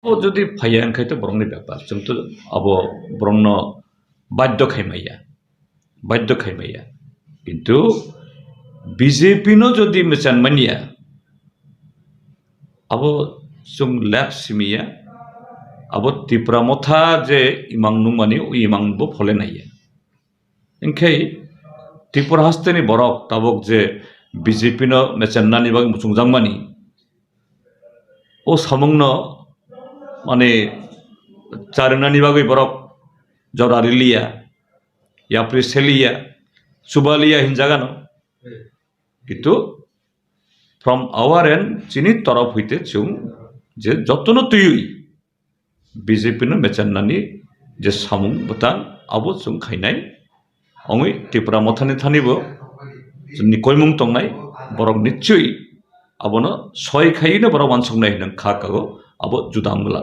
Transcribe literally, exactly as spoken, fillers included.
O jodi phaiya wngkhe to borokni bepar, chwng to abo borokno badhyo khaimaya, badhyo khaimaya. Kintu B J P no jodi mechan manya, abo chwng lep simiya, abo Tipra Motha je imang nungmani, o imang bo phole naiya. Hinkhe Tripura hasteni borok tabuk je B J P no mechan nani bagwi muchungjakmani, o samungno, mane, charinani bagwi borok jora riliya, yapri seliya, chubaliya hinjagano. Kintu from our end, chini torof hoite chwng je jotono twiwi B J P no mechannani je samung bwtang abo chwng khainai. Ongwi Tipra Mothani thani bo chini koimung tongnai, borok nichoi abono soi khaino borok wansuknai hinwi kha kago, abo juda wngla.